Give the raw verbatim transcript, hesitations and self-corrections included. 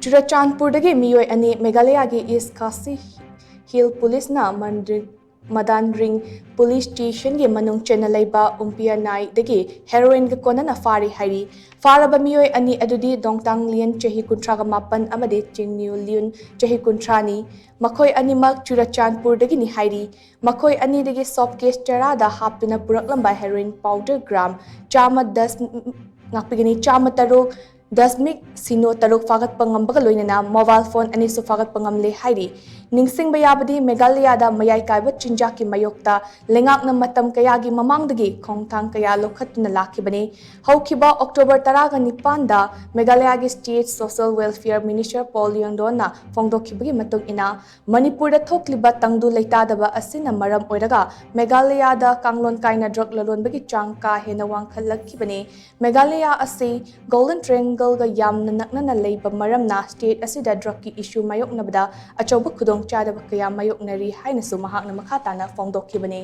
ꯆꯨꯔꯆꯥꯟꯄꯨꯔꯗꯒꯤ ꯃꯤꯑꯣꯏ ꯑꯅꯤ ꯃꯦꯘꯥꯂꯌꯥꯒꯤ ꯏꯁ ꯈꯥꯁꯤ ꯍꯤꯜ ꯄꯨꯂꯤꯁꯅ ꯃꯟꯗ꯭ꯔꯤ- ꯃꯗꯥꯟ ꯔꯤꯡ ꯄꯨꯂꯤꯁ ꯁ꯭ꯇꯦꯁꯟꯒꯤ ꯃꯅꯨꯡ ꯆꯟꯅ ꯂꯩꯕ ꯎꯝꯄꯤꯌꯥꯅꯥꯏꯗꯒꯤ ꯍꯦꯔꯣꯏꯟꯒ ꯀꯣꯟꯅꯅ ꯐꯥꯔꯤ ꯍꯥꯏꯔꯤ꯫ ꯐꯥꯔꯕ ꯃꯤꯑꯣꯏ ꯑꯅꯤ ꯑꯗꯨꯗꯤ ꯗꯣꯡꯇꯥꯡ ꯂꯤꯌꯟ ꯆꯍꯤ ꯀꯨꯟꯊ꯭ꯔꯥꯒ ꯃꯥꯄꯟ ꯑꯃꯗꯤ ꯆꯤꯡꯅ꯭ꯌꯨ ꯂꯤꯌꯨꯟ ꯆꯍꯤ ꯀꯨꯟꯊ꯭ꯔꯥꯅꯤ꯫ ꯃꯈꯣꯏ ꯑꯅꯤꯃꯛ ꯆꯨꯔꯆꯥꯟꯄꯨꯔꯗꯒꯤꯅꯤ ꯍꯥꯏꯔꯤ꯫ ꯃꯈꯣꯏ ꯑꯅꯤꯗꯒꯤ ꯁꯣꯞ ꯀꯦꯁ ꯇꯔꯥꯗ ꯍꯥꯞꯇꯨꯅ ꯄꯨꯔꯛꯂꯝꯕ ꯍꯦꯔꯣꯏꯟ ꯄꯥꯎꯗꯔ ꯒ꯭ꯔꯥꯝ ꯆꯥꯝꯃ ꯗꯁ ꯉꯥꯛꯄꯤꯒꯅꯤ, ꯆꯥꯝꯃ ꯇꯔꯨꯛ ꯗꯁꯃꯤꯛ ꯁꯤꯅꯣ ꯇꯔꯨꯛ ꯐꯥꯒꯠꯄ ꯉꯝꯕꯒ ꯂꯣꯏꯅꯅ ꯃꯣꯕꯥꯏꯜ ꯐꯣꯟ ꯑꯅꯤꯁꯨ ꯐꯥꯒꯠꯄ ꯉꯝꯂꯦ ꯍꯥꯏꯔꯤ꯫ ꯅꯤꯡꯁꯤꯡꯕ ꯌꯥꯕꯗꯤ, ꯃꯦꯘꯥꯂꯌꯥꯗ ꯃꯌꯥꯏ ꯀꯥꯏꯕ ꯆꯤꯟꯖꯥꯛꯀꯤ ꯃꯥꯌꯣꯛꯇ ꯂꯩꯉꯥꯛꯅ ꯃꯇꯝ ꯀꯌꯥꯒꯤ ꯃꯃꯥꯡꯗꯒꯤ ꯈꯣꯡꯊꯥꯡ ꯀꯌꯥ ꯂꯧꯈꯠꯇꯨꯅ ꯂꯥꯛꯈꯤꯕꯅꯤ꯫ ꯍꯧꯈꯤꯕ ꯑꯣꯛꯇꯣꯕꯔ ꯇꯔꯥꯒ ꯅꯤꯄꯥꯟꯗ ꯃꯦꯘꯥꯂꯌꯥꯒꯤ state social welfare minister Paul ꯂꯤꯌꯣꯡꯗꯣꯟꯅ ꯐꯣꯡꯗꯣꯛꯈꯤꯕꯒꯤ ꯃꯇꯨꯡ ꯏꯟꯅ, ꯃꯅꯤꯄꯨꯔꯗ ꯊꯣꯛꯂꯤꯕ ꯇꯪꯗꯨ ꯂꯩꯇꯥꯗꯕ ꯑꯁꯤꯅ ꯃꯔꯝ ꯑꯣꯏꯔꯒ ꯃꯦꯘꯥꯂꯌꯥꯗ ꯀꯥꯡꯂꯣꯟ ꯀꯥꯏꯅ ꯗ꯭ꯔꯒ ꯂꯂꯣꯟꯕꯒꯤ ꯆꯥꯡ ꯀꯥ ꯍꯦꯟꯅ ꯋꯥꯡꯈꯠꯂꯛꯈꯤꯕꯅꯤ꯫ ꯃꯦꯘꯥꯂꯌꯥ ꯑꯁꯤ ꯒꯣꯜꯗꯟ ꯇ꯭ꯔꯦꯡꯒꯜꯒ ꯌꯥꯝꯅ ꯅꯛꯅꯅ ꯂꯩꯕ ꯃꯔꯝꯅ ꯁ꯭ꯇꯦꯠ ꯑꯁꯤꯗ ꯗ꯭ꯔꯒꯀꯤ ꯏꯁꯨ ꯃꯥꯌꯣꯛꯅꯕꯗ ꯑꯆꯧꯕ ꯈꯨꯗꯣꯡꯆꯥꯗꯕ ꯀꯌꯥ ꯃꯥꯌꯣꯛꯅꯔꯤ ꯍꯥꯏꯅꯁꯨ ꯃꯍꯥꯛꯅ ꯃꯈꯥ ꯇꯥꯅ ꯐꯣꯡꯗꯣꯛꯈꯤꯕꯅꯤ꯫